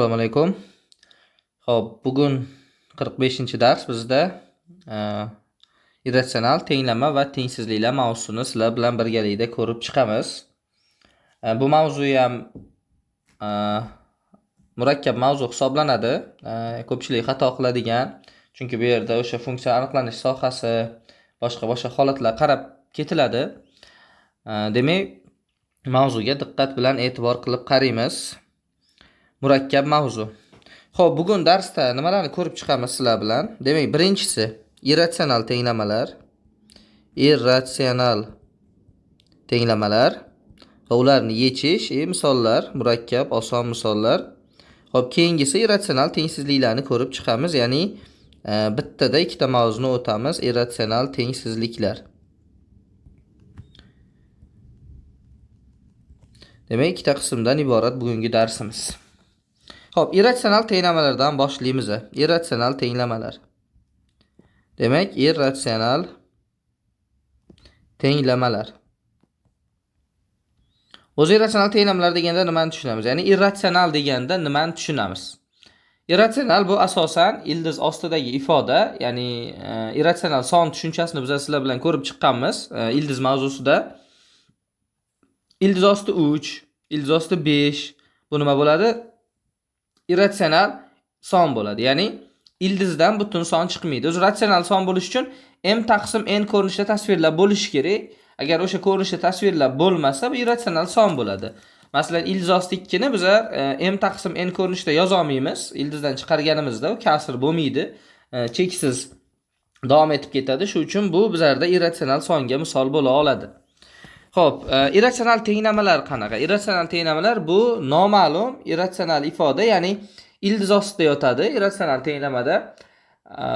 Assalomu alaykum. Xo'p, bugun 45-dars bizda irratsional tenglama va tengsizliklar mavzusini sizlar bilan birgalikda ko'rib chiqamiz. Bu mavzu ham murakkab mavzu hisoblanadi. Ko'pchilik xato qiladigan, chunki bu yerda o'sha funksiya aniqlanish sohasi, boshqa-boshqa holatlar qarab ketiladi. Demak, mavzuga diqqat bilan e'tibor qilib qaraymiz. Murakkab mavzu. Xo'p, bugun darsda nimalarni ko'rib chiqamiz sizlar bilan? Demak, birinchisi irratsional tenglamalar. Irratsional tenglamalar va ularni yechish, misollar, murakkab, oson misollar. Xo'p, keyingisi irratsional tengsizliklarni ko'rib chiqamiz, ya'ni bittada ikkita mavzuni o'tamiz, irratsional tengsizliklar. Demak, ikkita qismdan iborat bugungi darsimiz. Xo'p, irratsional tenglamalardan boshlaymiz. Irratsional tenglamalar. Demak, irratsional tenglamalar. O'zi irratsional tenglamalar deganda nimani tushunamiz? Ya'ni irratsional deganda nimani tushunamiz? Irratsional bu asosan ildiz ostidagi ifoda, ya'ni irratsional son tushunchasini biz sizlar bilan ko'rib chiqqanmiz ildiz mavzusida. Ildiz osti 3, ildiz osti 5 bu nima bo'ladi? Irratsional son bo'ladi. Ya'ni ildizdan butun son chiqmaydi. O'zi ratsional son bo'lishi uchun m taqsim n ko'rinishida tasvirlab bo'lishi kerak. Agar o'sha ko'rinishda tasvirlab bo'lmasa, bu irratsional son bo'ladi. Masalan, ildiz osti 2 ni bizlar m taqsim n ko'rinishida yoza olmaymiz. Ildizdan chiqarganimizda u kasr bo'lmaydi. Cheksiz davom etib ketadi. Shu uchun bu bizlarda irratsional songa misol bo'la oladi. Xo'p, irratsional tenglamalar qanaqa? Irratsional tenglamalar bu noma'lum irratsional ifoda, ya'ni ildiz ostida yotadi irratsional tenglamada.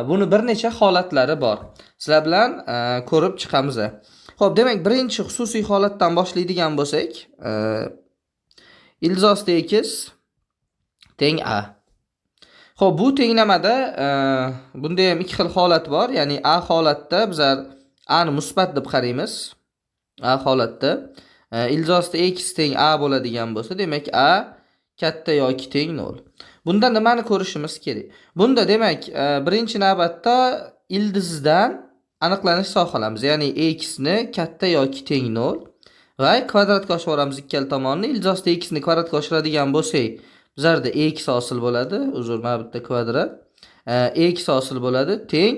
Buni bir necha holatlari bor. Sizlar bilan ko'rib chiqamiz. Xo'p, demak, birinchi xususiy holatdan boshlaydigan bo'lsak, ildiz osti x teng a. Xo'p, bu tenglamada bunda ham ikki xil holat bor, ya'ni a holatda bizlar a ni musbat deb qaraymiz. A holatda ildiz osti x teng a bo'ladigan bo'lsa, demak a katta yoki teng 0. Bunda nimani ko'rishimiz kerak? Bunda demak, birinchi navbatda ildizdan aniqlanish sohalamiz, ya'ni x ni katta yoki teng 0 va kvadratga oshirib yuboramiz ikkala tomonni. Ildiz osti x ni kvadratga oshiradigan bo'lsak, bizlarda x hosil bo'ladi. Uzr, mana bu yerda kvadrat. X hosil bo'ladi teng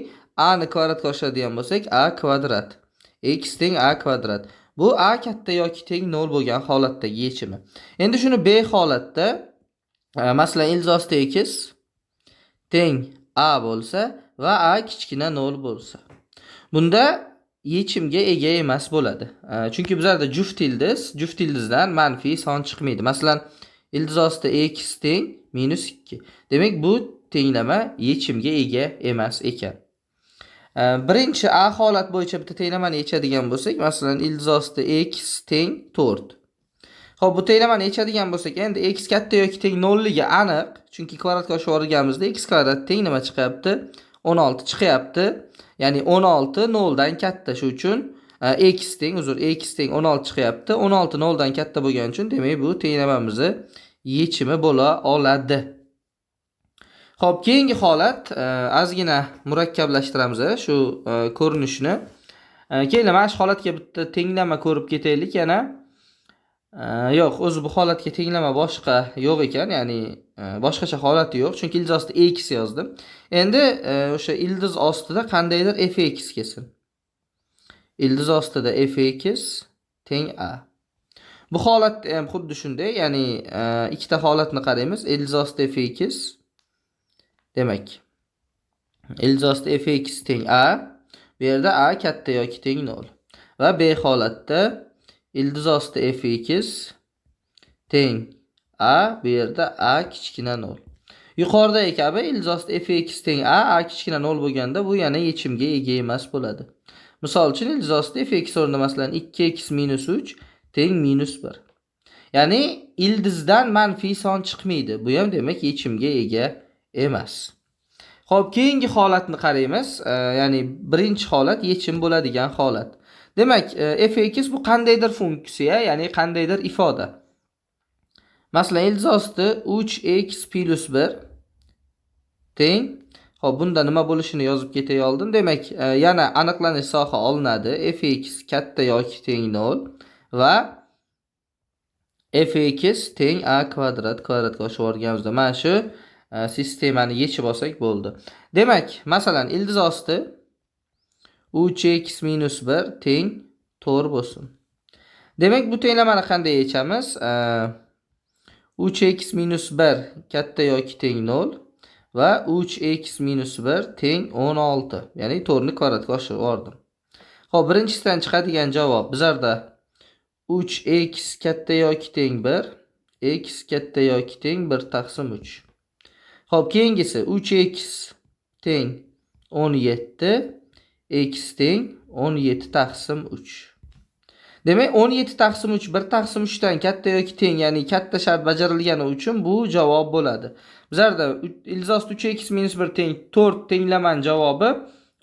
a ni kvadratga oshiradigan bo'lsak, a kvadrat. X teng a kvadrat. Bu a katta yoki teng 0 bo'lgan holatdagi yechimi. Endi shuni b holatda, masalan, ildiz osti x teng a bo'lsa va a kichkina 0 bo'lsa. Bunda yechimga ega emas bo'ladi. Chunki bizlarda juft ildiz, juft ildizdan manfiy son chiqmaydi. Masalan, ildiz osti x teng -2. Demak, bu tenglama yechimga ega emas ekan. Birinchi a holat bo'yicha bitta tenglamani yechadigan bo'lsak, masalan, ildiz osti x teng 4. Xo'p, bu tenglamani yechadigan bo'lsak, endi x katta yoki teng 0 ligi aniq, chunki kvadratga oshirib yuborganimizda x kvadrat teng nima chiqyapti? 16 chiqyapti. Ya'ni 16 0 dan katta, shu uchun x teng, uzr, x teng 16 chiqyapti. 16 0 dan katta bo'lgani uchun, demak, bu tenglamamizni yechimi bo'la oladi. Xo'p, keyingi holat ozgina murakkablashtiramiz shu ko'rinishni. Kelinglar, mana shu holatga bitta tenglama ko'rib ketaylik yana. Yo'q, o'zi bu holatga tenglama boshqa yo'q ekan, ya'ni boshqacha holati yo'q, chunki ildiz ostida x yozdim. Endi o'sha ildiz ostida qandaydir fx kelsin. Ildiz ostida fx teng a. Bu holatda ham xuddi shunday, ya'ni ikkita holatni qaraymiz. Ildiz ostida fx, demak, ildiz ostida fx teng a, bu yerda a katta yoki teng 0. Va b holatda ildiz osti fx teng a, bu yerda a kichkina 0. Yuqoridagi kabi ildiz osti fx teng a, a kichkina 0 bo'lganda bu yana yechimga ega emas bo'ladi. Misol uchun, ildiz osti fx o'rnida masalan 2x minus 3 teng minus 1. Ya'ni ildizdan manfiy son chiqmaydi. Bu ham demak yechimga ega emas. Xo'p, keyingi holatni qaraymiz. Ya'ni birinchi holat yechim bo'ladigan holat. Demak, fx bu qandaydir funksiya, ya'ni qandaydir ifoda. Masalan, ildiz osti 3x plus 1 teng. Xo'p, bunda nima bo'lishini yozib ketay oldin. Demak, yana aniqlanish soha olinadi. Fx katta yoki teng 0 va fx teng a kvadrat kvadratga oshirib yuborganimizda mana shu sistemani yechib olsak bo'ldi. Demak, masalan, ildiz osti 3x minus 1 teng 4 bo'lsin. Demak, bu tenglamani qanday yechamiz? 3x minus 1 katta yoki teng 0 va 3x minus 1 teng 16. Ya'ni 4 ni kvadratga oshirib yubordim. Xo'p, birinchisidan chiqadigan javob bizlarda 3x katta yoki teng 1, x katta yoki teng 1 taqsim 3. Xo'p, keyingisi 3x teng 17, x teng 17 taqsim 3. Demak, 17 taqsim 3 1 taqsim 3 dan katta yoki teng, ya'ni katta shart bajarilgani uchun bu javob bo'ladi. Bizlarda ildiz osti 3x minus 1 teng 4 tenglamani javobi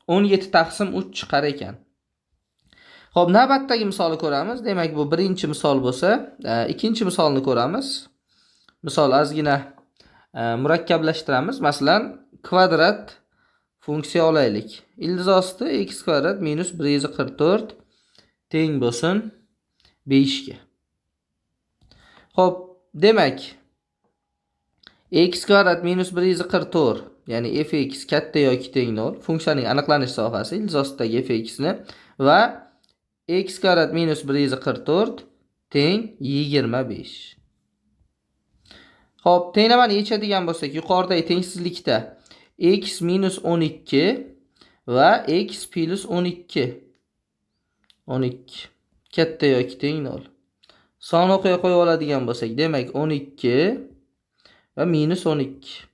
17 taqsim 3 chiqar ekan. Xo'p, navbatdagi misolni ko'ramiz. Demak, bu birinchi misol bo'lsa, ikkinchi misolni ko'ramiz. Misol ozgina murakkablashtiramiz. Masalan, kvadrat funksiya olaylik. Ildiz osti x kvadrat minus 144 teng bo'lsin 5 ga. Xo'p, demak, x kvadrat minus 144, ya'ni fx katta yoki teng 0, funksiyaning aniqlanish sohasi ildiz ostidagi fx ni va x kvadrat minus 144 teng 25. Xo'p, tenglamani yechadigan bo'lsak, yuqoridagi tengsizlikda x minus 12 va x plus 12. 12 katta yoki teng 0. Son o'qiga qo'yib oladigan bo'lsak, demak 12 va minus 12.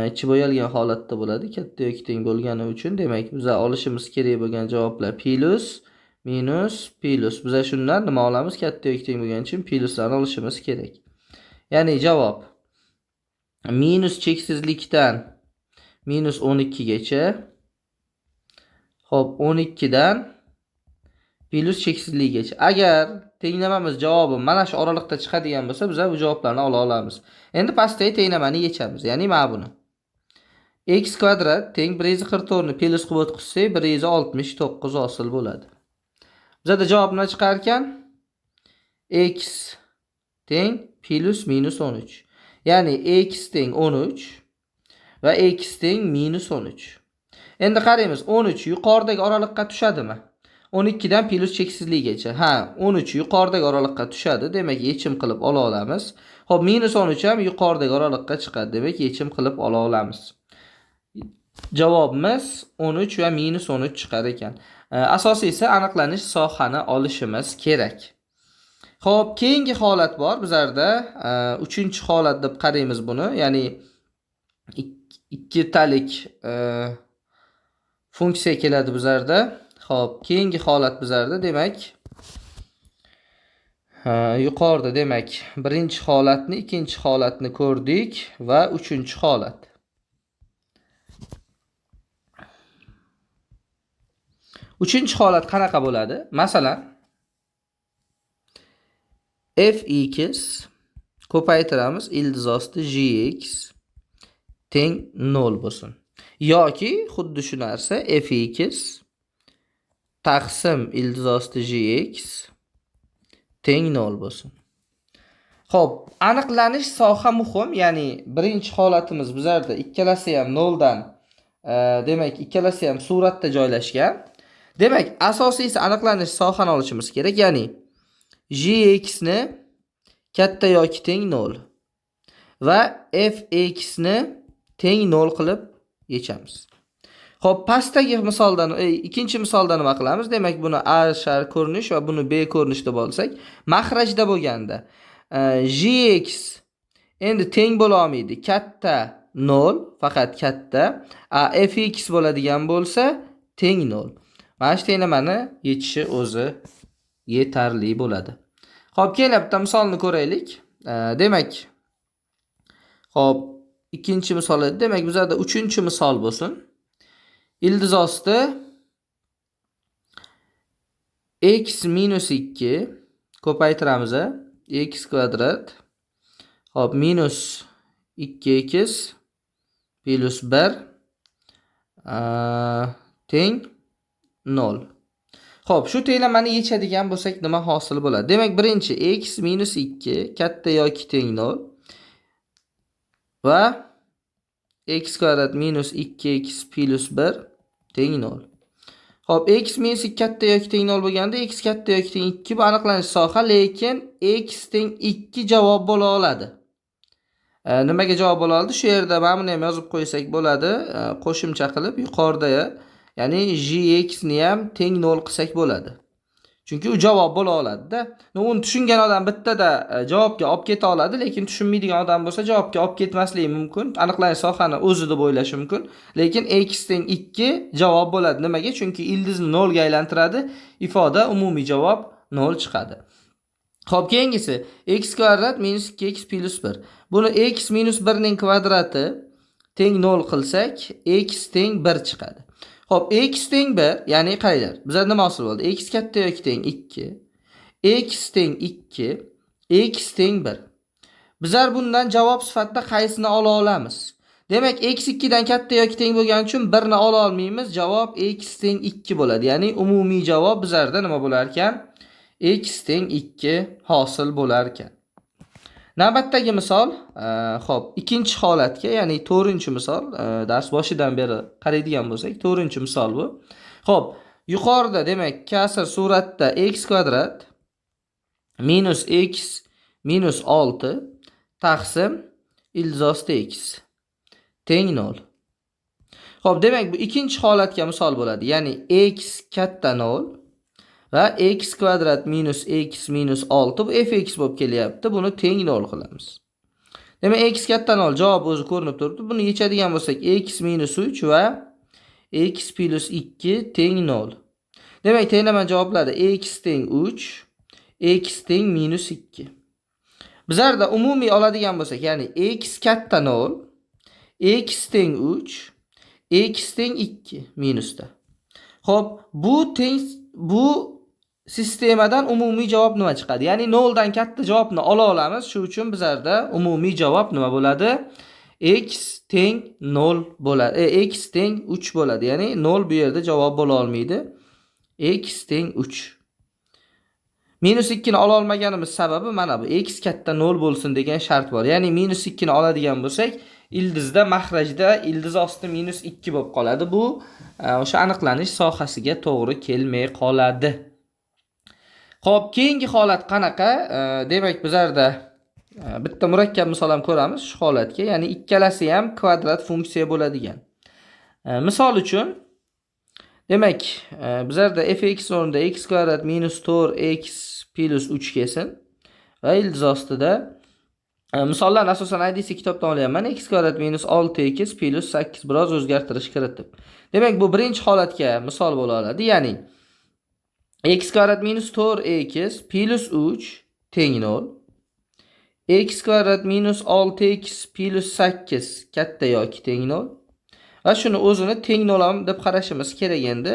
Ichi bo'yalgan holatda bo'ladi. Katta yoki teng bo'lgani uchun, demak, biz olishimiz kerak bo'lgan javoblar plus, minus, plus. Biz shundan nima olamiz? Katta yoki teng bo'lgani uchun pluslarni olishimiz kerak. Ya'ni javob minus cheksizlikdan minus 12 gacha. Xo'p, 12 dan plus cheksizlikgacha. Agar tenglamamiz javobi mana shu oraliqda chiqadigan bo'lsa, biz bu javoblarni ola olamiz. Endi pastdagi tenglamani yechamiz. Ya'ni mana buni. X kvadrat teng 144 ni plus qilib o'tkazsak, 169 hosil bo'ladi. Bizada javob nima chiqar ekan? X teng plus minus 13. Ya'ni x teng 13 va x teng minus 13. Endi qaraymiz, 13 yuqoridagi oraliqqa tushadimi? 12 dan plus cheksizlikgacha. Ha, 13 yuqoridagi oraliqqa tushadi. Demak, yechim qilib ola olamiz. Xo'p, minus 13 ham yuqoridagi oraliqqa chiqadi. Demak, yechim qilib ola olamiz. Javobimiz 13 va minus 13 chiqar ekan. Asosiysi aniqlanish sohani olishimiz kerak. Xo'p, keyingi holat bor bizlarda. Uchinchi holat deb qaraymiz buni. Ya'ni ikkitalik funksiya keladi bizlarda. Xo'p, keyingi holat bizlarda, demak, yuqorida, demak, birinchi holatni, ikkinchi holatni ko'rdik va uchinchi holat. Uchinchi holat qanaqa bo'ladi? Masalan, fx ko'paytiramiz ildiz osti gx teng 0 bo'lsin. Yoki xuddi shu narsa fx taqsim ildiz osti gx teng 0 bo'lsin. Xo'p, aniqlanish soha muhim, ya'ni birinchi holatimiz bizlarda ikkalasi ham 0 dan, demak, ikkalasi ham suratda joylashgan. Demak, asosiysi aniqlanish sohani olishimiz kerak, ya'ni gx ni katta yoki teng 0 va fx ni teng 0 qilib yechamiz. Xo'p, pastdagi misoldan, ikkinchi misolda nima qilamiz? Demak, buni A shar ko'rinish va buni B ko'rinish deb olsak, maxrajda bo'lganda gx endi teng bo'la olmaydi. Katta 0, faqat katta, a fx bo'ladigan bo'lsa teng 0. Mana shu tenglamani yechishi o'zi yetarli bo'ladi. Xo'p, kelinglar bitta misolni ko'raylik. Demak, xo'p, ikkinchi misol edi. Demak, bizlarda uchinchi misol bo'lsin. Ildiz osti x minus 2 ko'paytiramiz. x kvadrat, hop, minus 2x plus 1 teng 0. Xo'p, shu tenglamani yechadigan bo'lsak nima hosil bo'ladi? Demak, birinchi x minus 2 katta yoki teng 0 va x kvadrat minus 2x plus 1 teng 0. Xo'p, x minus 2 katta yoki teng 0 bo'lganda x katta yoki teng 2, bu aniqlanish soha, lekin x teng 2 javob bo'la oladi. Nimaga javob bo'la oladi? Shu yerda mana buni ham yozib qo'ysak bo'ladi, qo'shimcha qilib yuqorida, ya'ni gx ni ham teng 0 qilsak bo'ladi. Chunki u javob bo'la oladi-da. Uni tushungan odam bittada javobga olib keta oladi, lekin tushunmaydigan odam bo'lsa javobga olib ketmasligi mumkin. Aniqlanish sohani o'zi deb o'ylashi mumkin. Lekin x teng 2 javob bo'ladi. Nimaga? Chunki ildizni 0 ga aylantiradi. Ifoda umumiy javob 0 chiqadi. Xo'p, keyingisi x kvadrat minus 2x plus 1. Buni x minus 1 ning kvadrati teng 0 qilsak, x teng 1 chiqadi. Xo'p, x teng 1, ya'ni qaranglar, bizda nima hosil bo'ldi? X katta yoki teng 2, x teng 2, x teng 1. Bizlar bundan javob sifatida qaysini ola olamiz? Demak, x 2 dan katta yoki teng bo'lgani uchun 1 ni ola olmaymiz. Javob x teng 2 bo'ladi. Ya'ni umumiy javob bizlarda nima bo'lar ekan? X teng 2 hosil bo'lar ekan. Navbatdagi misol, xo'p, ikkinchi holatga, ya'ni 4-misol, dars boshidan beri qaraydigan bo'lsak, 4-misol bu. Xo'p, yuqorida demak kasr suratda x kvadrat minus x minus 6 taqsim ildiz osti x teng 0. Xo'p, demak bu ikkinchi holatga misol bo'ladi. Ya'ni x katta 0 va x kvadrat minus x minus 6 bu fx bo'lib kelyapti. Buni teng 0 qilamiz. Demak, x katta 0 javob o'zi ko'rinib turibdi. Buni yechadigan bo'lsak, x minus 3 va x plus 2 teng 0. Demak, tenglama javoblari x teng 3, x teng minus 2. Bizlarda umumiy oladigan bo'lsak, ya'ni x katta 0, x teng 3, x teng 2 minusda. Xo'p, bu sistemadan umumiy javob nima chiqadi? Ya'ni 0 dan katta javobni ola olamiz. Shu uchun bizlarda umumiy javob nima bo'ladi? X teng 0 bo'ladi. X teng 3 bo'ladi. Ya'ni 0 bu yerda javob bo'la olmaydi. X teng 3. Minus 2 ni ola olmaganimiz sababi mana bu. X katta 0 bo'lsin degan shart bor. Ya'ni minus 2 ni oladigan bo'lsak, ildizda maxrajda ildiz osti minus 2 bo'lib qoladi. Bu o'sha aniqlanish sohasiga to'g'ri kelmay qoladi. Xo'p, keyingi holat qanaqa? Demak, bizlarda bitta murakkab misol ham ko'ramiz shu holatga, ya'ni ikkalasi ham kvadrat funksiya bo'ladigan. Misol uchun, demak, bizlarda fx o'rnida x kvadrat minus 4x plus 3 kelsin va ildiz ostida misollarni asosan IDC kitobdan olyapman. X kvadrat minus 6x plus 8 biroz o'zgartirish kiritib. Demak, bu birinchi holatga misol bo'la oladi. Ya'ni x kvadrat minus 4x plus 3 teng 0. X kvadrat minus 6x plus 8 katta yoki teng 0. Va shuni o'zini teng 0 ham deb qarashimiz kerak endi.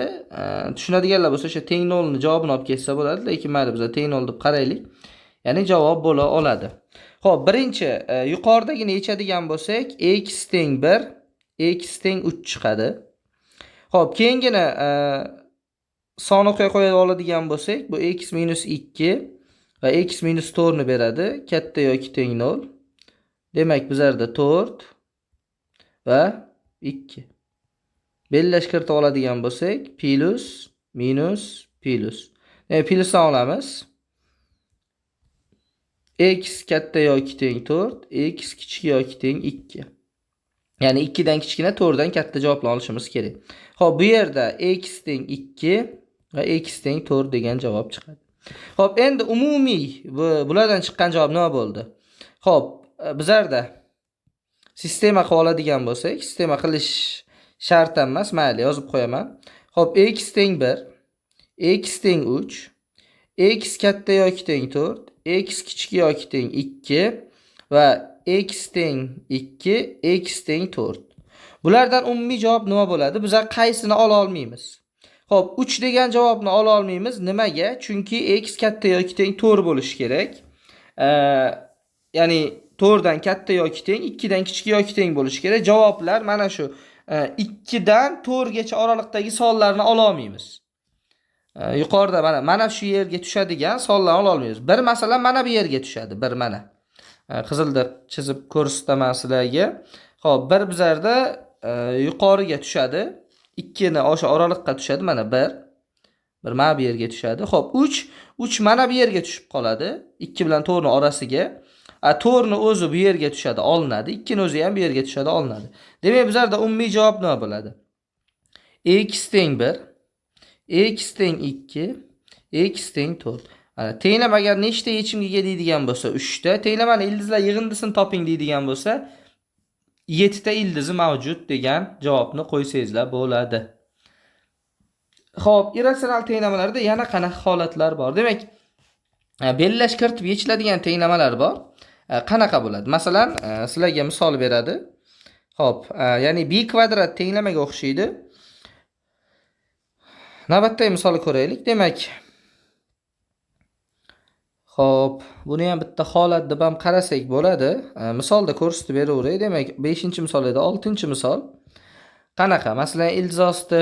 Tushunadiganlar bo'lsa o'sha teng 0 ni javobini olib kelsa bo'ladi, lekin mayli, biz teng 0 deb qaraylik. Ya'ni javob bo'la oladi. Xo'p, birinchi yuqoridagini yechadigan bo'lsak, x teng 1, x teng 3 chiqadi. Xo'p, keyingini soni qo'ya oladigan bo'lsak, bu x minus 2 va x minus 4 ni beradi, katta yoki teng 0. Demak, bizlarda 4 va 2. Bellash kiritib oladigan bo'lsak, plus, minus, plus. Demak, plusdan olamiz. X katta yoki teng 4, x kichik yoki teng 2. Ya'ni 2 dan kichkina, 4 dan katta javobni olishimiz kerak. Xo'p, bu yerda x teng 2 va x teng 4 degan javob chiqadi. Xo'p, endi umumiy bulardan chiqqan javob nima bo'ldi? Xo'p, bizlarda sistema qilib oladigan bo'lsak, sistema qilish shart emas, mayli, yozib qo'yaman. Xo'p, x teng 1, x teng 3, x katta yoki teng 4, x kichik yoki teng 2 va x teng 2, x teng 4. Bulardan umumiy javob nima bo'ladi? Bizlar qaysini ola olmaymiz? Xo'p, 3 degan javobni ola olmaymiz. Nimaga? Chunki x katta yoki teng 4 bo'lishi kerak. Ya'ni 4 dan katta yoki teng, 2 dan kichik yoki teng bo'lishi kerak. Javoblar mana shu 2 dan 4 gacha oraliqdagi sonlarni ola olmaymiz. Yuqorida mana shu yerga tushadigan sonlarni ola olmaymiz. Bir masalan mana bu yerga tushadi, bir mana. Qizilda chizib ko'rsataman sizlarga. Xo'p, bir bizlarda yuqoriga tushadi. 2 ni o'sha oraliqqa tushadi, mana 1. Bir mana bu yerga tushadi. Xo'p, 3 mana bu yerga tushib qoladi. 2 bilan 4 ni orasiga. 4 ni o'zi bu yerga tushadi, olinadi. 2 ni o'zi ham bu yerga tushadi, olinadi. Demak, bizlarda umumiy javob nima bo'ladi? X teng 1, x teng 2, x teng 4. Mana tenglama agar nechta yechimga ega deydigan bo'lsa 3 ta, tenglamani ildizlar yig'indisini toping deydigan bo'lsa 7 ta ildizi mavjud degan javobni qo'ysangizlar bo'ladi. Xo'p, irratsional tenglamalarda yana qanaqa holatlar bor? Demak, belgilash kiritib yechiladigan tenglamalar bor. Qanaqa bo'ladi? Masalan, sizlarga misol beradi. Xo'p, ya'ni b kvadrat tenglamaga o'xshaydi. Navbatdagi misolni ko'raylik. Demak, xo'p, buni ham bitta holat deb ham qarasak bo'ladi. Misolda ko'rsatib beraveray. Demak, 5-misol edi, 6-misol. Qanaqa? Masalan, ildiz osti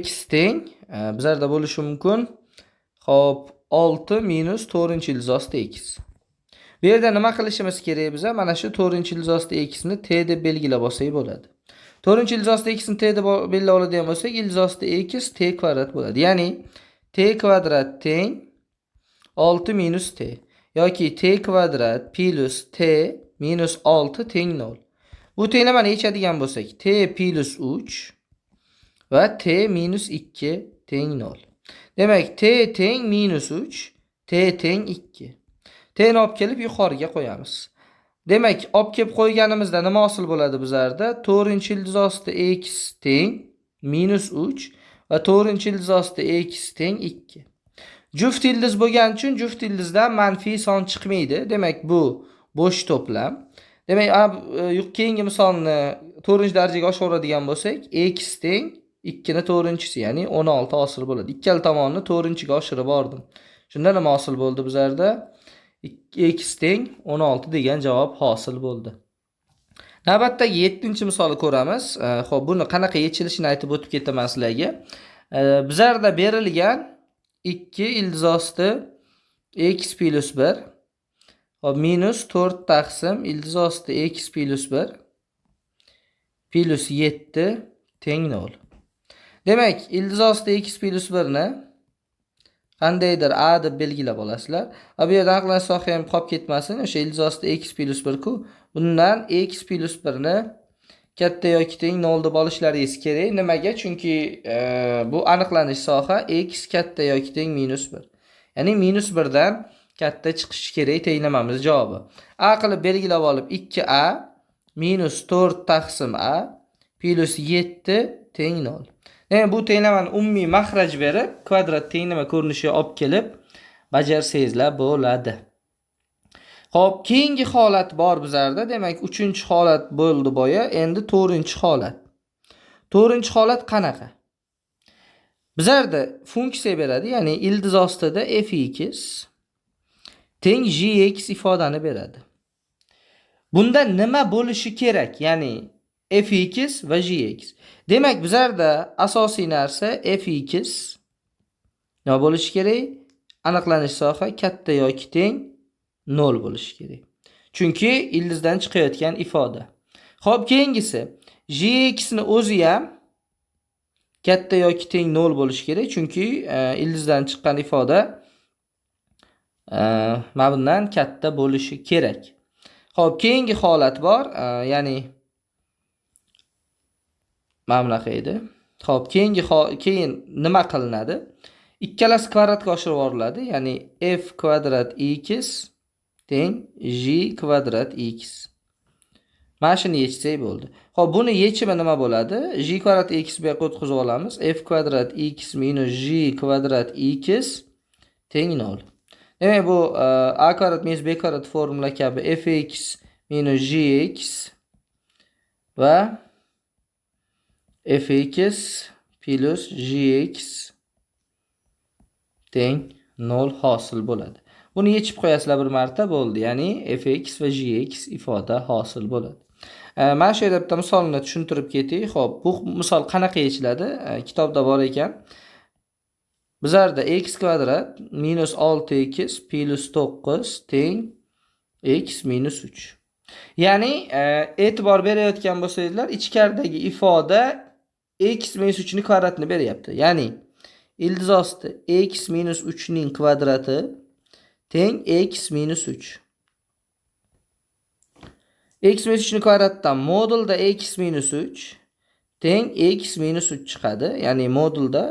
x teng bizlarda bo'lishi mumkin. Xo'p, 6 minus 4-ildiz osti x. Bu yerda nima qilishimiz kerak biza? Mana shu 4-ildiz osti x ni t deb belgilab olsak bo'ladi. 4-ildiz osti x ni t deb belgilab oladigan bo'lsak, ildiz osti x t kvadrat bo'ladi. Ya'ni t kvadrat teng 6 minus t yoki t kvadrat plus t minus 6 teng 0. Bu tenglamani yechadigan bo'lsak, t plus 3 va t minus 2 teng 0. Demak, t teng minus 3, t teng 2. T ni olib kelib yuqoriga qo'yamiz. Demak, olib kelib qo'yganimizda nima hosil bo'ladi bizlarda? 4-ildiz osti x teng minus 3 va 4-ildiz osti x teng 2. Juft ildiz bo'lgani uchun juft ildizdan manfiy son chiqmaydi. Demak, bu bo'sh to'plam. Demak, keyingi misolni 4-darajaga oshiradigan bo'lsak, x teng 2 ni 4-chisi, ya'ni 16 hosil bo'ladi. Ikkala tomonni 4-ga oshirib bordim. Shunda nima hosil bo'ldi bizlarda? X teng 16 degan javob hosil bo'ldi. Navbatdagi 7-misolni ko'ramiz. Xo'p, buni qanaqa yechilishini aytib o'tib ketaman sizlarga. Bizlarda berilgan 2 ildiz osti x plus 1, xo'p, minus 4 taqsim ildiz osti x plus 1 plus 7 teng 0. Demak, ildiz osti x plus 1 ni qandaydir a deb belgilab olasizlar. Va bu yerda aniqlanish soha ham qolib ketmasin. O'sha ildiz osti x plus 1 ku. Bundan x plus 1 ni katta yoki teng 0 deb olishlaringiz kerak. Nimaga? Chunki bu aniqlanish soha x katta yoki teng minus 1. Ya'ni minus 1 dan katta chiqishi kerak tenglamamiz javobi. A qilib belgilab olib 2a minus 4 taqsim a plus 7 teng 0. Demak, bu tenglamani umumiy maxraj berib, kvadrat tenglama ko'rinishiga olib kelib bajarsangizlar bo'ladi. Xo'p, keyingi holat bor bizlarda. Demak, 3-holat bo'ldi boya, endi 4-holat. 4-holat qanaqa? Bizlarda funksiya beradi, ya'ni ildiz ostida fx teng gx ifodani beradi. Bunda nima bo'lishi kerak? Ya'ni fx va gx. Demak, bizlarda asosiy narsa fx nima bo'lishi kerak? Aniqlanish soha katta yoki teng 0 bo'lishi kerak. Chunki ildizdan chiqayotgan ifoda. Xo'p, keyingisi gx ni o'zi ham katta yoki teng 0 bo'lishi kerak, chunki ildizdan chiqqan ifoda mana bundan katta bo'lishi kerak. Xo'p, keyingi holat bor, ya'ni mana bunaqa edi. Xo'p, keyin nima qilinadi? Ikkalasi kvadratga oshirib yuboriladi, ya'ni f kvadrat x teng g kvadrat x. Mana shuni yechsak bo'ldi. Xo'p, buni yechimi nima bo'ladi? G kvadrat x bu yoqqa o'tkazib olamiz. F kvadrat x minus g kvadrat x teng 0. Demak, bu a kvadrat minus b kvadrat formula kabi fx minus gx va fx plus gx teng 0 hosil bo'ladi. Buni yechib qo'yasizlar bir marta, bo'ldi. Ya'ni fx va gx ifoda hosil bo'ladi. Mana shu yerda bitta misolni tushuntirib ketay. Xo'p, bu misol qanaqa yechiladi? Kitobda bor ekan. Bizlarda x kvadrat minus 6x plus 9 teng x minus 3. Ya'ni e'tibor berayotgan bo'lsangizlar, ichkaridagi ifoda x minus 3 ning kvadratini beryapti. Ya'ni ildiz osti x minus 3 ning kvadrati teng x minus 3. X minus 3 ning kvadratdan modulda x minus 3 teng x minus 3 chiqadi. Ya'ni modulda,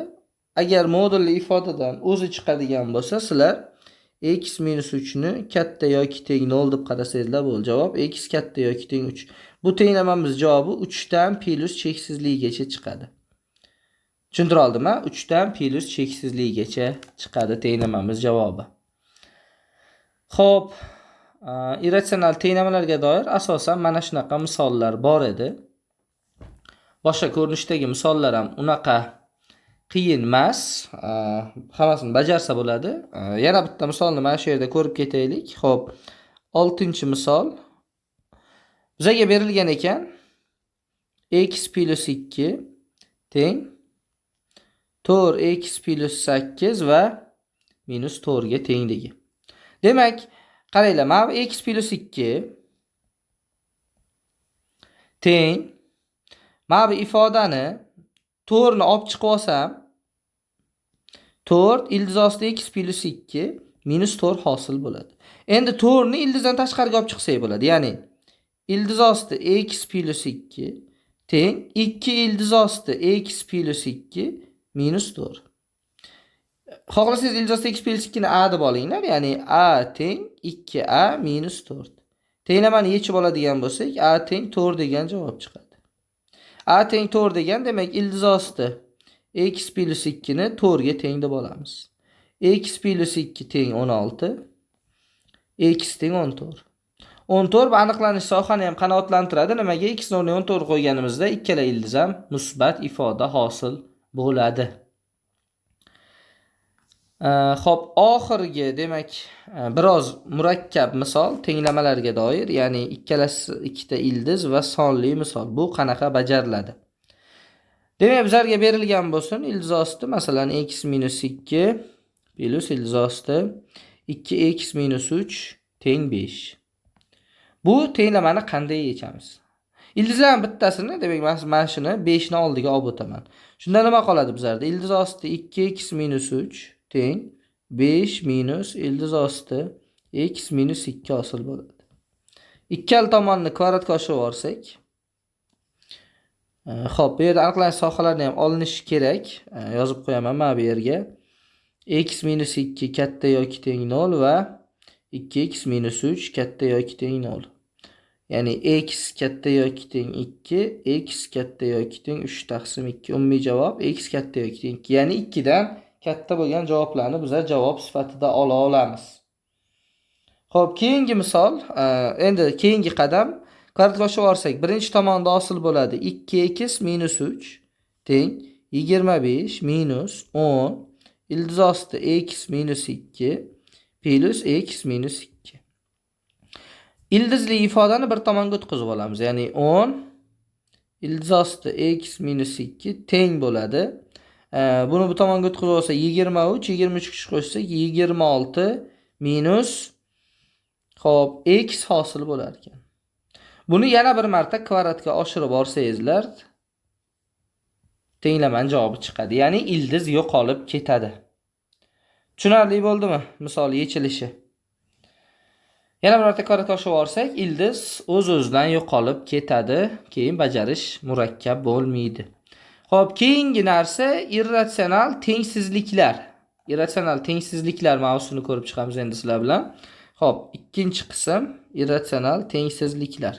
agar modulli ifodadan o'zi chiqadigan bo'lsa, sizlar x minus 3 ni katta yoki teng 0 deb qarasangizlar bo'ldi. Javob x katta yoki teng 3. Bu tenglamamiz javobi 3 dan plus cheksizligigacha chiqadi. Tushuntira oldimmi? 3 dan plus cheksizligigacha chiqadi tenglamamiz javobi. Xo'p, irratsional tenglamalarga doir asosan mana shunaqa misollar bor edi. Boshqa ko'rinishdagi misollar ham unaqa qiyin emas, hammasini bajarsa bo'ladi. Yana bitta misolni mana shu yerda ko'rib ketaylik. Xo'p, 6-misol. Bizga berilgan ekan x plus 2 teng 4x plus 8 va minus 4 ga tengligi. Demak, qaranglar, mana bu x plus 2 teng mana bu ifodani 4 ni olib chiqib olsam 4 ildiz osti x plus 2 minus 4 hosil bo'ladi. Endi 4 ni ildizdan tashqariga olib chiqsak bo'ladi. Ya'ni ildiz osti x plus 2 teng 2 ildiz osti x plus 2 minus 4. Xohlasangiz ildiz osti x plus 2 ni a deb olinglar. Ya'ni a teng 2a minus 4. Tenglamani yechib oladigan bo'lsak, a teng 4 degan javob chiqadi. A teng 4 degan, demak ildiz osti x plus 2 ni 4 ga teng deb olamiz. X plus 2 teng 16, x teng 14. 14 bu aniqlanish sohani ham qanoatlantiradi. Nimaga x ni o'rniga 14 qo'yganimizda ikkala ildiz ham musbat ifoda hosil bo'ladi. Xo'p, oxirgi, demak, biroz murakkab misol tenglamalarga doir, ya'ni ikkalasi ikkita ildiz va sonli misol. Bu qanaqa bajariladi? Demak, bizlarga berilgan bo'lsin ildiz osti, masalan, x minus 2 plus ildiz osti 2x minus 3 teng 5. Bu tenglamani qanday yechamiz? Ildizlarning bittasini, demak, mana shuni 5 ni oldiga olib o'taman. Shunda nima qoladi bizlarda? Ildiz osti 2x minus 3 teng 5 minus ildiz osti x minus 2 hosil bo'ladi. Ikkala tomonni kvadratga oshirib yuborsak, xo'p, bu yerda aniqlanish sohalarini ham olinishi kerak. Yozib qo'yaman mana bu yerga. X minus 2 katta yoki teng 0 va 2x minus 3 katta yoki teng 0. Ya'ni x katta yoki teng 2, x katta yoki teng 3 taqsim 2. Umumiy javob x katta yoki teng 2. Ya'ni 2 dan katta bo'lgan javoblarni bizlar javob sifatida ola olamiz. Xo'p, keyingi misol, endi keyingi qadam kvadratga oshirib yuborsak, birinchi tomonda hosil bo'ladi 2x minus 3 teng 25 minus 10 ildiz osti x minus 2 plus x minus 2. Ildizli ifodani bir tomonga o'tkazib olamiz. Ya'ni 10 ildiz osti x minus 2 teng bo'ladi. Buni bu tomonga o'tkazib olsak 23, 23 ga qo'shsak 26 minus, xo'p, x hosil bo'lar ekan. Buni yana bir marta kvadratga oshirib olsangizlar tenglamani javobi chiqadi. Ya'ni ildiz yo'qolib ketadi. Tushunarli bo'ldimi misol yechilishi? Yana bir marta kvadratga oshirib olsak, ildiz o'z-o'zidan yo'qolib ketadi. Keyin bajarish murakkab bo'lmaydi. Xo'p, keyingi narsa irratsional tengsizliklar. Irratsional tengsizliklar mavzusini ko'rib chiqamiz endi sizlar bilan. Xo'p, ikkinchi qism irratsional tengsizliklar.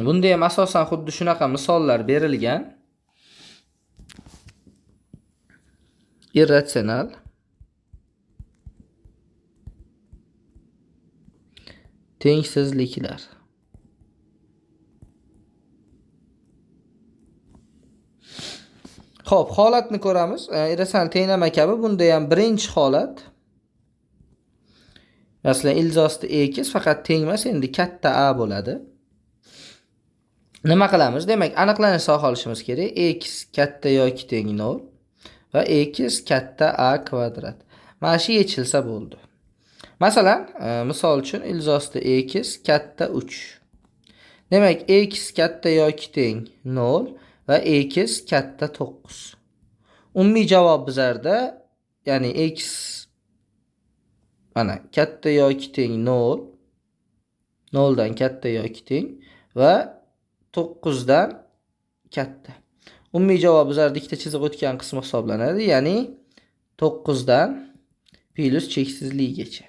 Bunda ham asosan xuddi shunaqa misollar berilgan. Irratsional tengsizliklar. Xo'p, holatni ko'ramiz. Irratsional tenglama kabi bunda ham birinchi holat Masalan, ildiz osti x faqat teng emas, endi katta a bo'ladi. Nima qilamiz? Demak, aniqlanish soha olishimiz kerak. X katta yoki teng 0 va x katta a kvadrat. Mana shu yechilsa bo'ldi. Masalan, misol uchun ildiz osti x katta 3. Demak, x katta yoki teng 0 va x katta 9. Umumiy javob bizlarda, ya'ni x mana katta yoki teng 0, 0 dan katta yoki teng va 9 dan katta. Umumiy javob bizlarda ikkita chiziq o'tgan qismi hisoblanadi, ya'ni 9 dan plus cheksizligigacha.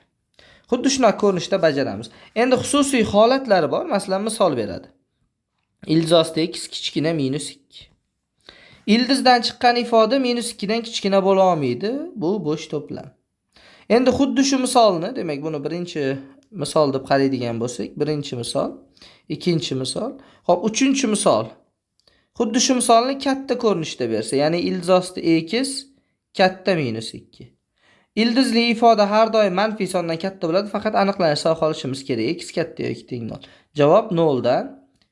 Xuddi shunaqa ko'rinishda bajaramiz. Endi xususiy holatlari bor. Masalan, misol beradi. Ildiz osti x kichkina minus 2. Ildizdan chiqqan ifoda minus 2 dan kichkina bo'la olmaydi. Bu bo'sh to'plam. Endi xuddi shu misolni, demak, buni birinchi misol deb qaraydigan bo'lsak, birinchi misol, ikkinchi misol, xo'p, uchinchi misol. Xuddi shu misolni katta ko'rinishda bersa, ya'ni ildiz osti x katta minus 2. Ildizli ifoda har doim manfiy sondan katta bo'ladi, faqat aniqlanish soha olishimiz kerak. X katta yoki teng 0. Javob 0 dan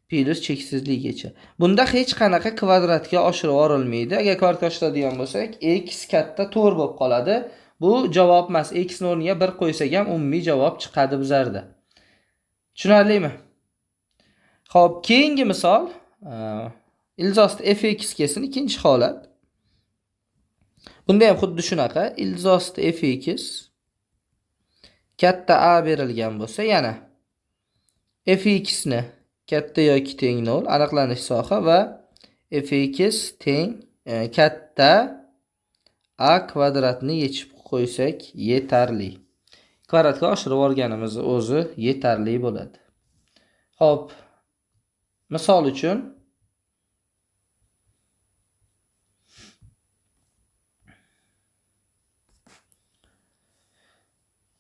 plus cheksizligigacha. Bunda hech qanaqa kvadratga oshirib yuborilmaydi. Agar kvadratga oshiradigan bo'lsak, x katta 4 bo'lib qoladi. Bu javob emas. X ni o'rniga 1 qo'ysak ham umumiy javob chiqadi bizlarda. Tushunarlimi? Xo'p, keyingi misol, ildiz osti fx kelsin, ikkinchi holat. Bunda ham xuddi shunaqa, ildiz osti fx katta a berilgan bo'lsa, yana fx ni katta yoki teng 0 aniqlanish soha va fx teng katta a kvadratni yechib qo'ysak yetarli. Kvadratga oshirib yuborganimiz o'zi yetarli bo'ladi. Xo'p, misol uchun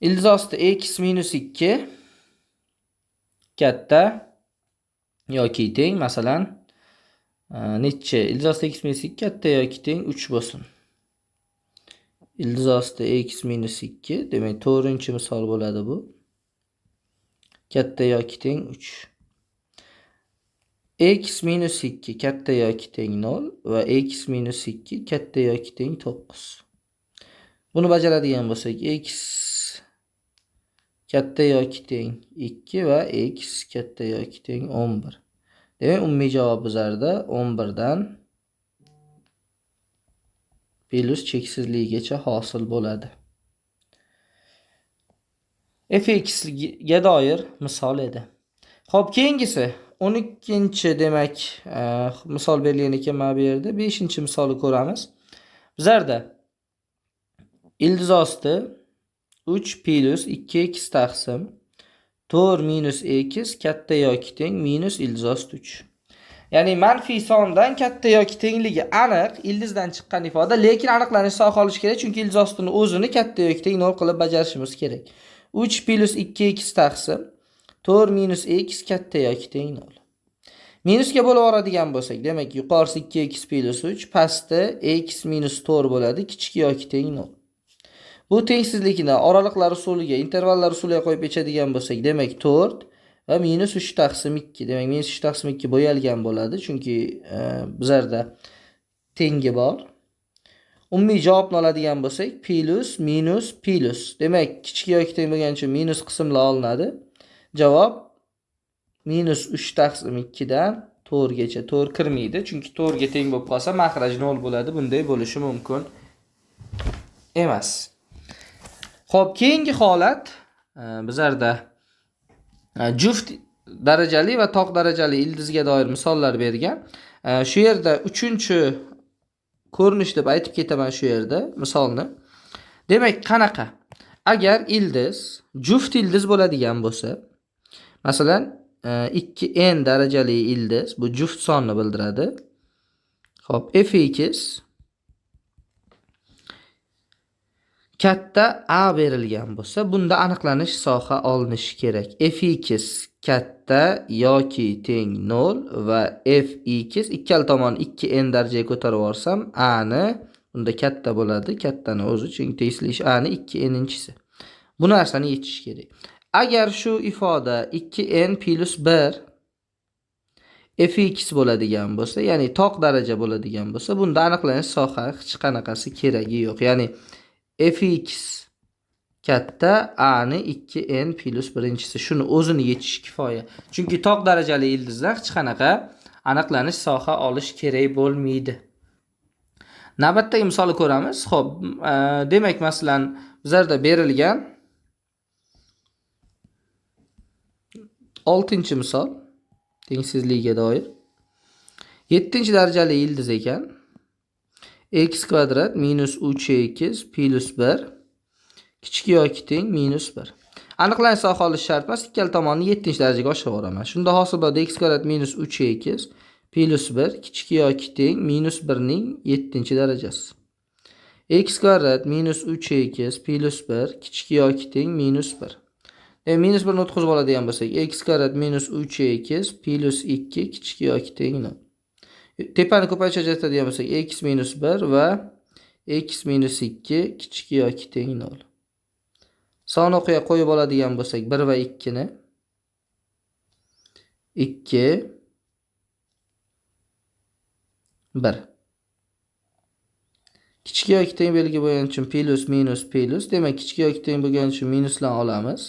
ildiz osti x minus 2 katta yoki teng, masalan, necha? Ildiz osti x minus 2 katta yoki teng 3 bo'lsin. Ildiz osti x minus 2, demak, 4-misol bo'ladi bu. Katta yoki teng 3. X minus 2 katta yoki teng 0 va x minus 2 katta yoki teng 9. Buni bajaradigan bo'lsak, x katta yoki teng 2 va x katta yoki teng 11. Demak, umumiy javob bizlarda 11 dan plus cheksizligigacha hosil bo'ladi. Fx ga doir misol edi. Xo'p, keyingisi 12-chi, demak, misol berilgan ekan mana bu yerda. 5-misolni ko'ramiz. Bizlarda ildiz osti 3 plus 2x taqsim 4 minus x katta yoki teng minus ildiz osti 3. Ya'ni manfiy sondan katta yoki tengligi aniq ildizdan chiqqan ifoda, lekin aniqlanish soha olish kerak, chunki ildiz ostini o'zini katta yoki teng 0 qilib bajarishimiz kerak. 3 plus 2x taqsim 4 minus x katta yoki teng 0. Minusga bo'lib yuboradigan bo'lsak, demak, yuqorisi 2x plus 3, pasti x minus 4 bo'ladi, kichik yoki teng 0. Bu tengsizlikni oraliqlar usuliga, intervallar usuliga qo'yib yechadigan bo'lsak, demak 4 va minus 3 taqsim 2. Demak, minus 3 taqsim 2 bo'yalgan bo'ladi, chunki bizlarda tengi bor. Umumiy javobni oladigan bo'lsak, plus, minus, plus. Demak, kichik yoki teng bo'lgani uchun minus qismlar olinadi. Javob minus 3 taqsim 2 dan 4 gacha. 4 kirmaydi, chunki 4 ga teng bo'lib qolsa, mahraj 0 bo'ladi. Bunday bo'lishi mumkin emas. Xo'p, keyingi holat bizlarda juft darajali va toq darajali ildizga doir misollar bergan. Shu yerda 3-chi ko'rinish deb aytib ketaman shu yerda misolni. Demak, qanaqa? Agar ildiz juft ildiz bo'ladigan bo'lsa, masalan, 2n darajali ildiz, bu juft sonni bildiradi. Xo'p, fx katta a berilgan bo'lsa, bunda aniqlanish soha olinishi kerak. Fx katta yoki teng 0 va fx ikkala tomon 2n darajaga ko'tarib yuborsam, a ni bunda katta bo'ladi, kattani o'zi, chunki tegishli a ni 2n-inchisi. Bu narsani yechish kerak. Agar shu ifoda 2n plus 1 fx bo'ladigan bo'lsa, ya'ni toq daraja bo'ladigan bo'lsa, bunda aniqlanish soha hech qanaqasi keragi yo'q. Ya'ni fx katta a ni 2n plus birinchisi, shuni o'zini yechish kifoya. Chunki toq darajali ildizdan hech qanaqa aniqlanish soha olish kerak bo'lmaydi. Navbatdagi misolni ko'ramiz. Xo'p, demak, masalan, bizlarda berilgan 6-misol tengsizligiga doir 7-darajali ildiz ekan. X kvadrat minus 3x plus 1 kichik yoki teng minus 1. Aniqlanish soha olish shart emas, ikkala tomonni 7-darajaga oshirib yuboraman. Shunda hosil bo'ladi x kvadrat minus 3x plus 1 kichik yoki teng minus 1 ning 7-darajasi. X kvadrat minus 3x plus 1 kichik yoki teng minus 1. Demak, minus 1 ni o'tkazib oladigan bo'lsak, x kvadrat minus 3x plus 2 kichik yoki teng 0. Tepani ko'paytirish ajratadigan bo'lsak, x minus 1 va x minus 2 kichik yoki teng 0. Son o'qiga qo'yib oladigan bo'lsak, 1 va 2 ni 2 1. Kichik yoki teng belgi bo'lgani uchun plus minus plus, demak kichik yoki teng bo'lgani uchun minuslar olamiz.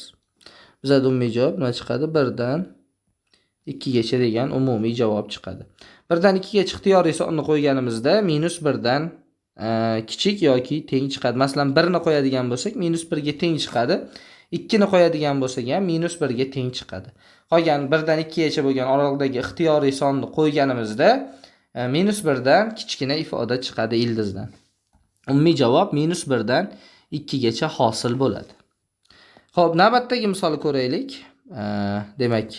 Bizada umumiy javob nima chiqadi? 1 dan 2 gacha degan umumiy javob chiqadi. 1 dan 2 gacha ixtiyoriy sonni qo'yganimizda minus 1 dan kichik yoki teng chiqadi. Masalan, 1 ni qo'yadigan bo'lsak, minus 1 ga teng chiqadi. 2 ni qo'yadigan bo'lsak ham minus 1 ga teng chiqadi. Qolgan 1 dan 2 gacha bo'lgan oraliqdagi ixtiyoriy sonni qo'yganimizda minus 1 dan kichkina ifoda chiqadi ildizdan. Umumiy javob minus 1 dan 2 gacha hosil bo'ladi. Xo'p, navbatdagi misolni ko'raylik. Demak,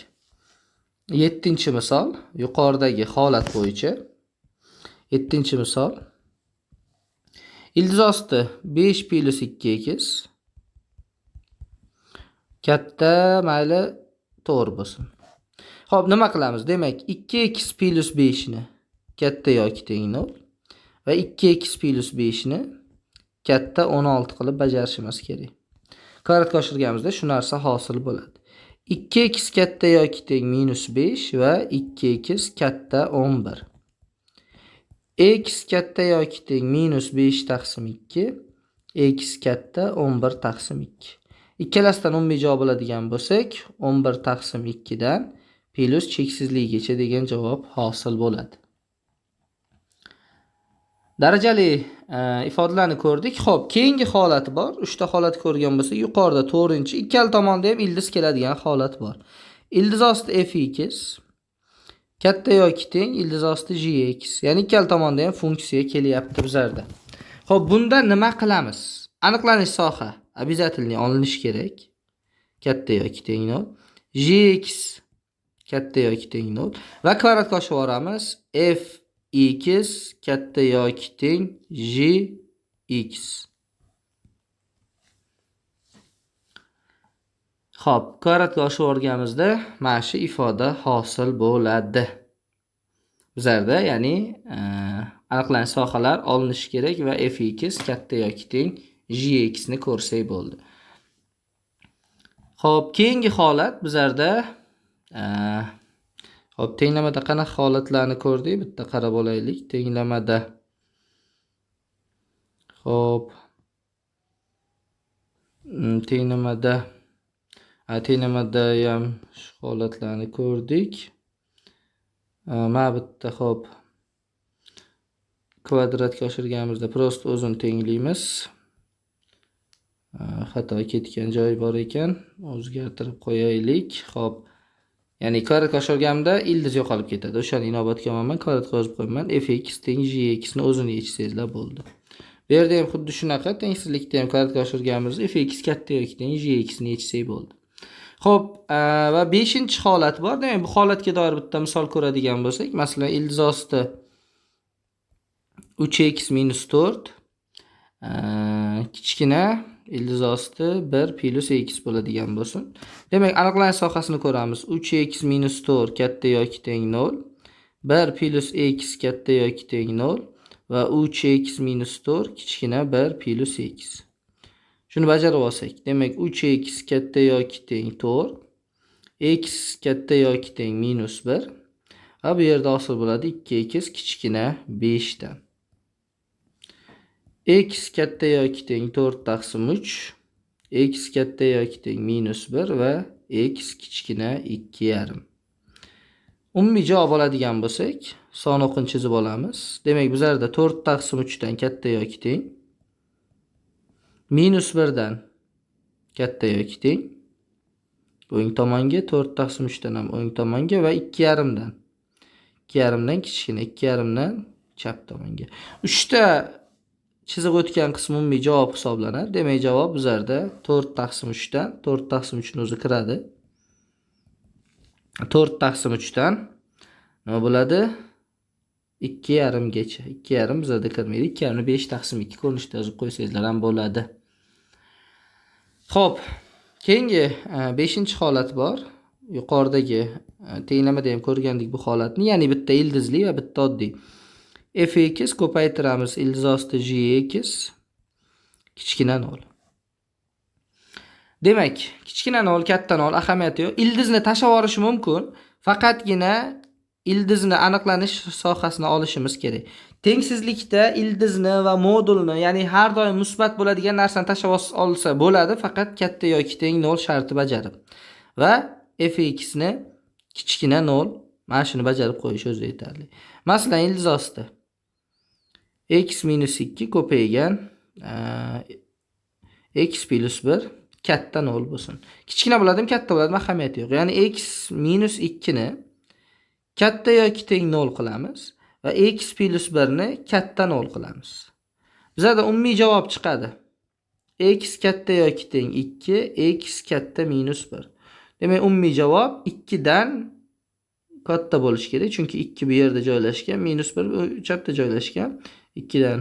7-misol yuqoridagi holat bo'yicha 7-misol. Ildiz osti 5 plus 2x katta, mayli, to'g'ri bo'lsin. Xo'p, nima qilamiz? Demak, 2x plus 5 ni katta yoki teng 0 va 2x plus 5 ni katta 16 qilib bajarishimiz kerak. Kvadratga oshirganimizda shu narsa hosil bo'ladi. 2x katta yoki teng minus 5 va 2x katta 11. X katta yoki teng minus 5 taqsim 2, x katta 11 taqsim 2. Ikkalasidan umumiy javob oladigan bo'lsak, 11 taqsim 2 dan plus cheksizligigacha degan javob hosil bo'ladi. Darajali ifodalarni ko'rdik. Xo'p, keyingi holati bor. 3 ta holat ko'rgan bo'lsak, yuqorida 4-chi, ikkala tomonda ham ildiz keladigan holat bor. Ildiz osti fx katta yoki teng ildiz osti gx. Ya'ni ikkala tomonda ham funksiya kelyapti bizlarda. Xo'p, bunda nima qilamiz? Aniqlanish soha обязательно olinishi kerak. Katta yoki teng 0. Gx katta yoki teng 0 va kvadratga oshirib yuboramiz. F x katta yoki teng gx. Xo'p, kvadratga oshirib yuborganimizda mana shu ifoda hosil bo'ladi. Bizlarda, ya'ni aniqlanish sohalar olinishi kerak va fx katta yoki teng gx ni ko'rsak bo'ldi. Xo'p, keyingi holat bizlarda xo'p, tenglamada qanaqa holatlarni ko'rdik? Bitta qarab olaylik. Tenglamada. Xo'p. Tenglamada tenglamada ham shu holatlarni ko'rdik. Mana bitta xo'p kvadratga oshirganimizda prosta o'zini tenglaymiz. Xato ketgan joyi bor ekan, o'zgartirib qo'yaylik. Xo'p. Ya'ni kvadratga oshirganimda ildiz yo'qolib ketadi. O'shani inobatga olaman, kvadratga yozib qo'yaman. Fx teng gx ni o'zini yechsangizlar bo'ldi. Bu yerda ham xuddi shunaqa tengsizlikda ham kvadratga oshirganimizda fx katta yoki teng gx ni yechsak bo'ldi. Xo'p, va 5-holat bor. Demak, bu holatga doir bitta misol ko'radigan bo'lsak, masalan, ildiz osti 3x minus 4 kichkina ildiz osti 1 plus x bo'ladigan bo'lsin. Demak, aniqlanish sohasini ko'ramiz. 3x minus 4 katta yoki teng 0, 1 plus x katta yoki teng 0 va 3x minus 4 kichkina 1 plus x. Shuni bajarib olsak, demak 3x katta yoki teng 4, x katta yoki teng -1 va bu yerda hosil bo'ladi 2x kichkina 5 dan. X katta yoki teng 4 taqsim 3, x katta yoki teng -1 va x kichkina 2,5. Umumiy javob oladigan bo'lsak, son o'qini chizib olamiz. Demak, bizlarda 4 taqsim 3 dan katta yoki teng, -1 dan katta yoki teng, o'ng tomonga 4 taqsim 3 dan ham o'ng tomonga va 2,5 dan. 2,5 dan kichkina, 2,5 dan chap tomonga. 3 ta chiziq o'tgan qism umumiy javob hisoblanadi. Demak, javob bizlarda 4 taqsim 3 dan, 4 taqsim 3 ni o'zi kiradi. 4 taqsim 3 dan nima bo'ladi? 2,5 gacha. 2,5 bizlarda kirmaydi. 2,5 ni 5 taqsim 2 ko'rinishda yozib qo'ysangizlar ham bo'ladi. Xo'p, keyingi 5-holat bor. Yuqoridagi tenglamada ham ko'rgandik bu holatni, ya'ni bitta ildizli va bitta oddiy. Fx ko'paytiramiz ildiz osti gx kichkina 0. Demak, kichkina 0, katta 0 ahamiyati yo'q. Ildizni tashlab yuborish mumkin, faqatgina ildizni aniqlanish sohasini olishimiz kerak. Tengsizlikda ildizni va modulni, ya'ni har doim musbat bo'ladigan narsani tashlab olsa bo'ladi, faqat katta yoki teng 0 sharti bajarib. Va fx ni kichkina 0, mana shuni bajarib qo'yish o'zi yetarli. Masalan, ildiz osti x minus 2 ko'paygan x plus 1 katta 0 bo'lsin. Kichkina bo'ladimi, katta bo'ladimi, ahamiyati yo'q. Ya'ni x minus 2 ni katta yoki teng 0 qilamiz va x plus 1 ni katta 0 qilamiz. Bizada umumiy javob chiqadi. X katta yoki teng 2, x katta minus 1. Demak, umumiy javob 2 dan katta bo'lishi kerak, chunki 2 bu yerda joylashgan, minus 1 bu chapda joylashgan. 2 dan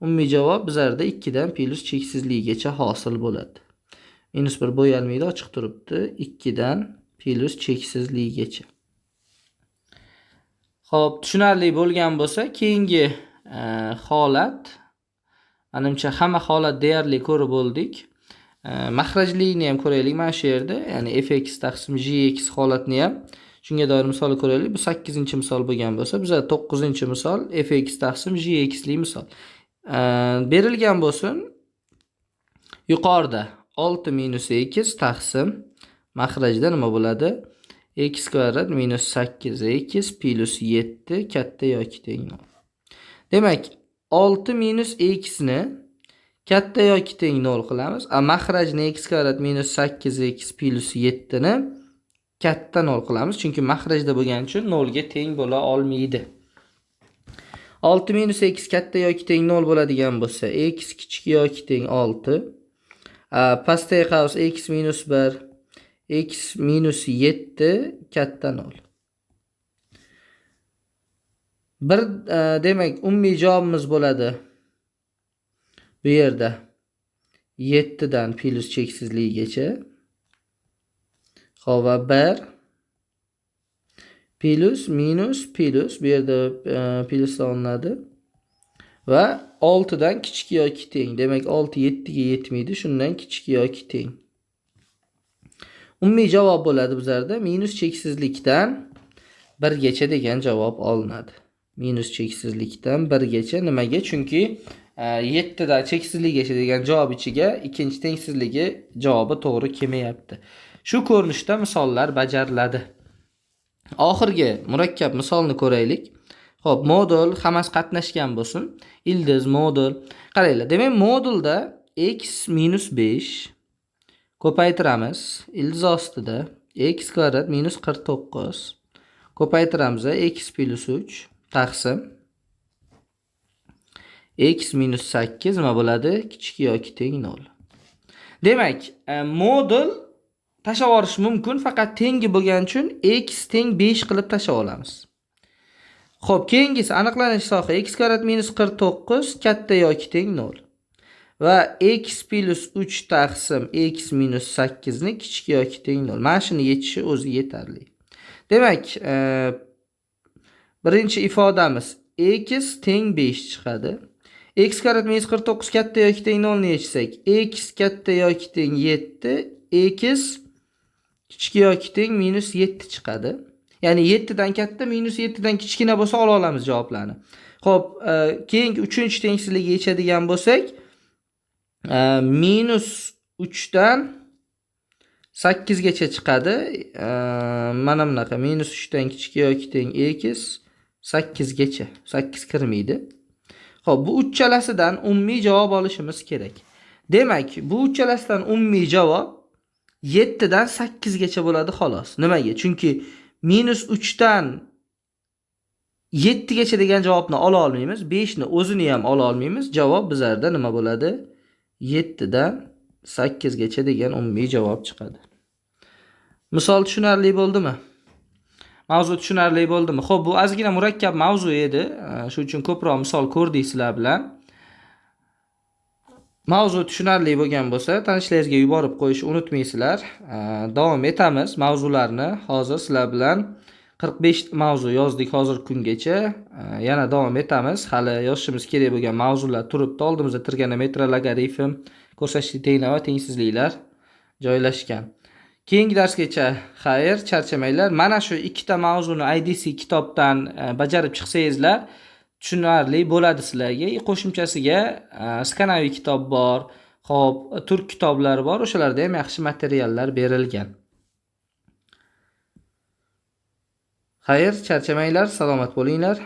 umumiy javob bizlarda 2 dan plus cheksizligigacha hosil bo'ladi. Minus 1 bo'yalmaydi, ochiq turibdi. 2 dan plus cheksizligigacha. Xo'p, tushunarli bo'lgan bo'lsa, keyingi holat, manimcha hamma holat deyarli ko'rib bo'ldik. Mahrajlikni ham ko'raylik mana shu yerda, ya'ni fx taqsim gx holatini ham shunga doir misol ko'raylik. Bu 8-misol bo'lgan bo'lsa, bizda 9-misol fx taqsim gx li misol. Berilgan bo'lsin yuqorida 6 minus x taqsim mahrajda nima bo'ladi? X kvadrat minus 8x plus 7 katta yoki teng 0. Demak, 6 minus x ni katta yoki teng 0 qilamiz. A mahrajni x kvadrat minus 8x plus 7 ni katta 0 qilamiz. Chunki mahrajda bo'lgani uchun 0 ga teng bo'la olmaydi. 6 minus x katta yoki teng 0 bo'ladigan bo'lsa, x kichik yoki teng 6. Pastdagi qavs x minus 1, x minus 7 katta 0. Bir demak, umumiy javobimiz bo'ladi. Bu yerda 7 dan plus cheksizligigacha. Xo'p, va 1 plus minus plus bu yerda plus olinadi. Va 6 dan kichik yoki teng. Demak, 6 7 ga yetmaydi, shundan kichik yoki teng. Umumiy javob bo'ladi bizlarda minus cheksizlikdan 1 gacha degan javob olinadi. Minus cheksizlikdan 1 gacha nimaga? Chunki 7 dan cheksizlikgacha degan javob ichiga ikkinchi tengsizligi javobi to'g'ri kelmayapti. Shu ko'rinishda misollar bajariladi. Oxirgi murakkab misolni ko'raylik. Xo'p, modul hammasi qatnashgan bo'lsin. Ildiz, modul. Qaranglar, demak, modulda x minus 5 ko'paytiramiz. Ildiz ostida x kvadrat minus 49 ko'paytiramiz x plus 3 taqsim x minus 8 nima bo'ladi? Kichik yoki teng 0. Demak, modul tashlab yuborish mumkin, faqat tengi bo'lgani uchun x teng 5 qilib tashlab olamiz. Xo'p, keyingisi aniqlanish soha x kvadrat minus 49 katta yoki teng 0. Va x plus 3 taqsim x minus 8 ni kichik yoki teng 0. Mana shuni yechishi o'zi yetarli. Demak, birinchi ifodamiz x teng 5 chiqadi. X kvadrat minus 49 katta yoki teng 0 ni yechsak, x katta yoki teng 7, x kichik yoki teng minus 7 chiqadi. Ya'ni 7 dan katta, minus 7 dan kichkina bo'lsa ola olamiz javoblarni. Xo'p, keyingi 3-tengsizlikni yechadigan bo'lsak, minus 3 dan 8 gacha chiqadi. Mana bunaqa minus 3 dan kichik yoki teng x 8 gacha. 8 kirmaydi. Xo'p, bu uchalasidan umumiy javob olishimiz kerak. Demak, bu uchalasidan umumiy javob 7 dan 8 gacha bo'ladi xolos. Nimaga? Chunki minus 3 dan 7 gacha degan javobni ola olmaymiz. 5 ni o'zini ham ola olmaymiz. Javob bizlarda nima bo'ladi? 7 dan 8 gacha degan umumiy javob chiqadi. Misol tushunarli bo'ldimi? Mavzu tushunarli bo'ldimi? Xo'p, bu ozgina murakkab mavzu edi. Shuning uchun ko'proq misol ko'rdik sizlar bilan. Mavzu tushunarli bo'lgan bo'lsa, tanishlaringizga yuborib qo'yishni unutmaysizlar. Davom etamiz mavzularni. Hozir sizlar bilan 45 mavzu yozdik hozirgi kungacha. Yana davom etamiz. Hali yozishimiz kerak bo'lgan mavzular turibdi. Oldimizda trigonometriya, logarifm, ko'rsatkichli tenglama, tengsizliklar joylashgan. Keyingi darsgacha xayr, charchamanglar. Mana shu ikkita mavzuni IDC kitobdan bajarib chiqsangizlar, tushunarli bo'ladi sizlarga. Qo'shimchasiga Skanavi kitob bor, xo'p, turk kitoblari bor, o'shalarda ham yaxshi materiallar berilgan. Xayr, charchamanglar, salomat bo'linglar.